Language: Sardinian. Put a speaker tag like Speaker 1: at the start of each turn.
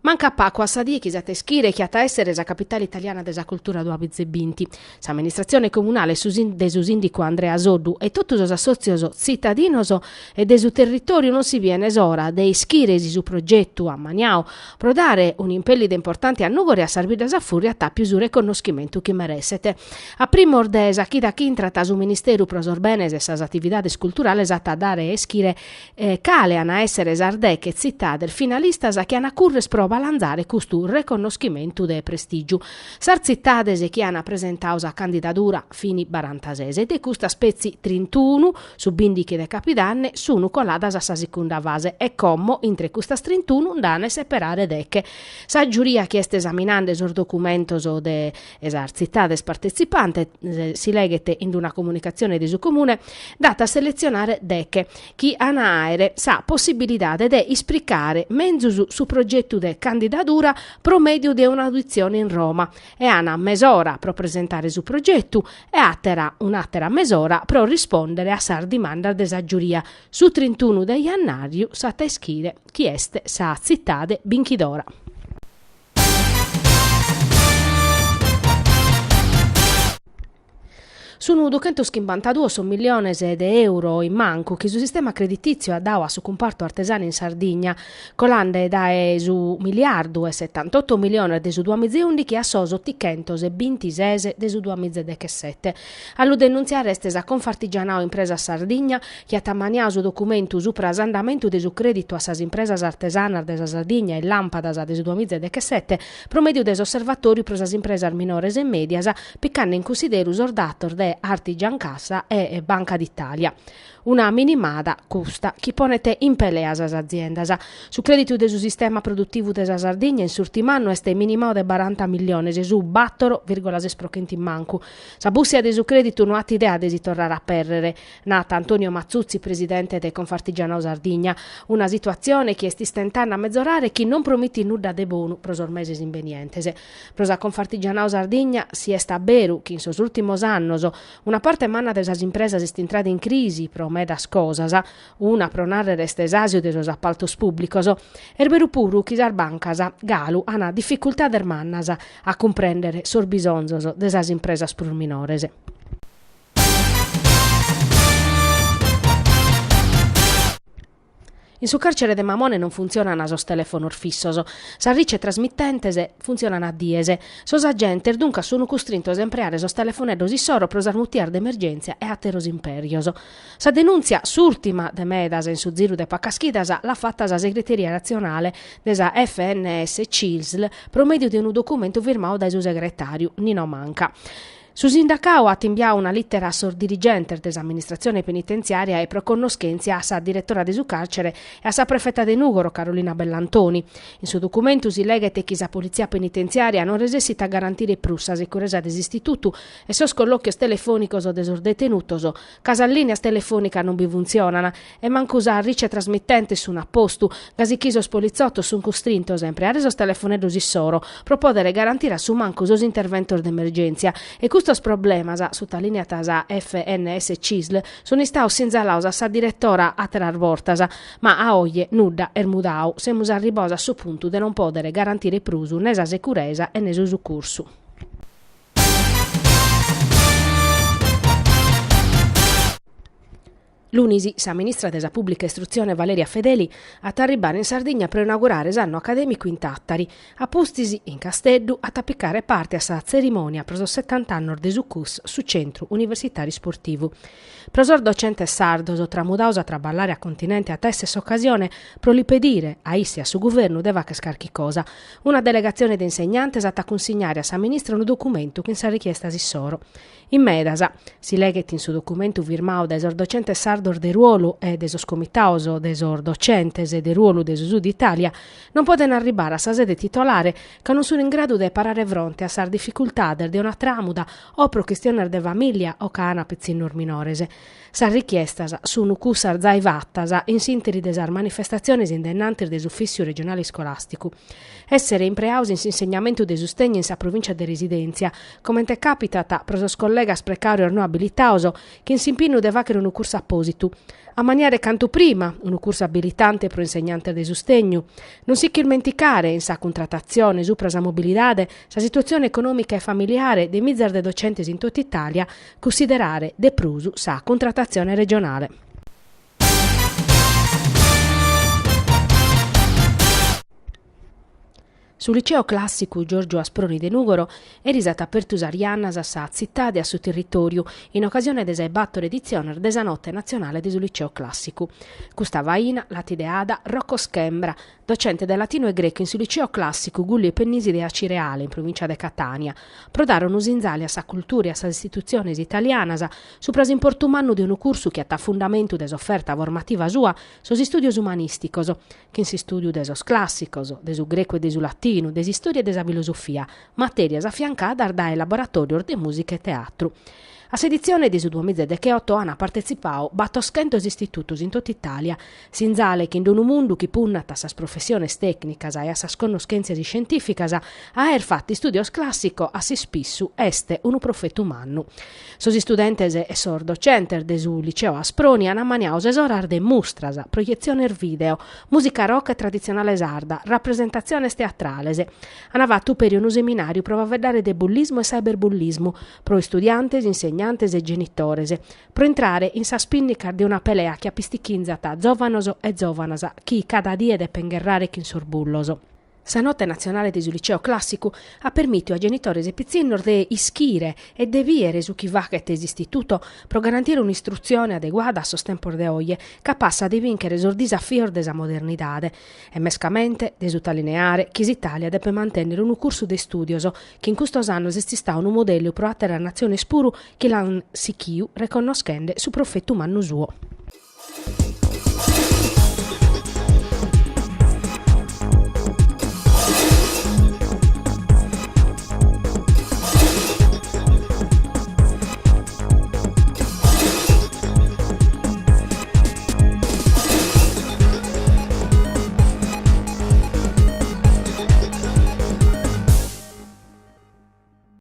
Speaker 1: Mancat pacu a sa die chi s'at a ischire chi at a èssere sa capitale italiana de sa cultura duamiza e binti. S'amministratzione comunale de su sìndicu Andrea Soddu e totu sos assòtzios tzitadinos e de su territòriu non si bien s'ora de ischire si su progetu ammaniadu pro dare un'impèllida importante a Nùgoro e a sas biddas a fùrriu at àpiu su reconnoschimentu chi meresset. A primos de sa chida chi intrat su Ministeru pro sos benes e sas atividades culturales at a dare a ischire Cale an a èssere sas deche tzitades finalistas chi an a currer pro balanzare custu reconnoschimentu de prestìgiu? Sas tzitades chi an presentadu sa candidadura fin barantases e de custas petzi trintunu, su bìndichi de capidanne, sun coladas a sa sicunda fase e como intre custas trintunu nd'an a seperare deche. Sa giuria chi est esaminande sos documentos de sas tzitades partetzipantes, si leghet in una comunicatzione de su Comune, nd'at a seletzionare deche chi an a àere sa possibilidade de ispricare menzus su progetu de candidadura pro mèdiu de un'auditzione in Roma e an mesora pro presentare su progetu e àtera un'àtera mesora pro rispòndere a sas dimandas de sa giuria. Su trintunu de jannàriu s'at a ischire chi est sa tzitade binchidora. Sun duchentoschimbanta-duos sos milliones de euro in mancu chi su sistema creditìtziu at dadu a su cumpartu artesanu in Sardigna, colande dae su miliardu e setantoto milliones de su duamiza e ùndichi a sos otichentos e bintises de su duamiza e dechesete. A lu denuntziare est sa Confartigianao Impresas Sardigna, chi at ammaniadu su documentu supra s'andamentu de su crèditu a sas impresas artesanas de sa Sardigna in làmpadas de su duamiza e dechesete pro mèdiu de s'Osservatòriu pro sas impresas minores e mèdias, picande in cunsideru sos datos de Artigiancassa e Banca d'Italia. Una minimada, custa, chi ponet in pelea sas aziendas. Su crèditu de su sistema produtivu de sa Sardigna in s'ùrtimu annu est minimadu de baranta milliones, su bàtoro vìrgola ses pro chentu in mancu. Sa bùssia de su crèditu no at idea de si torrare a apèrrere, nat Antonio Matzutzi, presidente de Confartigianao Sardigna. Una situatzione chi est istentende a mezorare e chi non promitit nudda de bonu pro sos meses imbenientes. Pro sa Confartigianao Sardigna si est a beru chi in sos ùrtimos annos una parte manna de sas impresas est intrada in crisi pro medas cosas, una pro nàrrere est s'àsiu de sos apaltos pùblicos, est beru puru chi sas bancas galu an dificultades mannas a cumprèndere sos bisonzos de sas impresas prus minores. In su càrcere de Mamone non funtzionan sos telèfonos fissos. Sas ricetrasmitentes funtzionan a dies. Sos agentes duncas sunt custrintos a impreare sos telefoneddos issoro pro sas mutias de emergèntzia e àteros impèrrios. Sa denùntzia, s'ùrtima de medas in su ziru de pacas chidas, l'at fata sa segreteria natzionale de sa FNS Cisl pro mèdiu de unu documentu firmadu dae su segretàriu, Nino Manca. Su sindacadu at imbiadu una lìtera a sos dirigentes de s'amministratzione penitentziària e pro connoschèntzia a sa diretora de su càrcere e a sa prefeta de Nùgoro, Carolina Bellantoni. In su documentu si leghet chi sa politzia penitentziària non resessit a garantire prus sa sicuresa de s'istitutu e sos collòchios telefònicos de sos detenutos, ca sas lìnias telefònicas non bi funtzionan e mancu sas ricetrasmitentes sun a postu, gasi chi sos politzotos sun custrintos a impreare sos telefoneddos issoro pro pòdere garantire a su mancu sos interventos de emergèntzia. E custos problemas, sutalìniat sa FNS Cisl, sun istados sinzalados a sa diretora àteras bortas, ma a oje nudda est mudadu, semus arribados a su puntu de non pòdere garantire prus ne sa securesa e ne su sucursu. Lunis, sa ministra de sa Pùblica Istrutzione Valeria Fedeli at a arribbare in Sardigna pro inaugurare s'annu acadèmicu in Tàtari. A pustis, in Casteddu, at a picare parte a sa tzerimònia pro sos setant'annos de su CUS, su Centru Universitàriu Isportivu. Pro sos docentes sardos tramudados a traballare a continente at a èssere s'ocasione pro li pedire, a issa e a su guvernu, de fàghere carchi cosa. Una delegatzione de insegnantes at a cunsignare a sa ministra unu documentu chin sas richiestas issoro. In medas, si leghet in su documentu firmadu dae sos docentes sardos de ruolu e de sos comitados de sos docentes de ruolu de su Sud Italia, non podent arribbare a sa sede titolare ca non sunt in gradu de parare fronte a sas dificultades de una tràmuda o pro chistiones de famìlia o ca ant pitzinnos minores. Sas richiestas sunt cussas zai fatas in s'ìnteri de sas manifestatziones in dennantis de s'Ufìssiu Regionale Iscolàsticu. Èssere impreados in s'insegnamentu de sustegnu in sa provìncia de residèntzia, comente càpitat pro sos collegas precàrios no abilitados, chin s'impinnu de fàghere unu cursu apòsitu. propòsitu. Ammaniare cantu prima unu cursu abilitante pro insegnantes de sustegnu. Non si ch'irmenticare in sa cuntratatzione supra sa mobilidade sa situatzione econòmica e familiare de mizas de docentes in totu Itàlia, cunsiderare de prus sa cuntratatzione regionale. Su Liceo Clàssicu Giorgio Asproni de Nùgoro eris at apertu sas jannas a sa tzitade e a su territòriu in ocasione de sa 'e bator editziones de sa Note Natzionale de su Liceo Clàssicu. Custa faina l'at ideada Rocco Schembra, docente de latinu e grecu in su Liceo Clàssicu Gulli e Pennisi de Acireale, in provìncia de Catània, pro dare unu sinzale a sa cultura e a sas istitutziones italianas supra s'importu mannu de unu cursu chi at a fundamentu de s'oferta formativa sua sos istùdios umanìsticos, chin s'istùdiu de sos clàssicos, de su grecu e de su latinu, de s'istòria e de sa filosofia, matèrias afiancadas dae laboratòrios de mùsica e teatru. A s'editzione de su duamiza e decheoto ant partetzipadu batoschentos istitutos in totu Itàlia, sinzale chi in unu mundu chi punnat a sas professiones tècnicas e a sas connoschèntzias iscientìficas, a aer fatu istùdios clàssicos a s'ispissu est unu profetu mannu. Sos istudentes e sos docentes de su Liceo Asproni an ammaniadu ses oras de mustras, projetziones video, mùsica rock e traditzionale sarda, rapresentatziones teatrales. An fatu peri unu seminàriu pro faeddare de bullismu e cyberbullismu, pro istudiantes, insegnantes e genitores, pro intrare in sas pinnicas de una pelea chi apistichinzat zòvanos e zòvanas chi cada die depen gherrare chin sos bullos. Sa Note Natzionale de su Liceo Clàssicu at permìtiu a genitores e pitzinnos de ischire e de bìere su chi faghet s'istituto pro garantire un'istrutzione adeguada a sos tempos de oje, capassa de bìnchere sos disafios de sa modernidade e mescamente de sutalineare chi s'Itàlia depet mantènnere unu cursu de istùdios chi in custos annos est istadu unu modellu pro àteras natziones puru chi l'an sichiu reconnoschende su profetu mannu suo.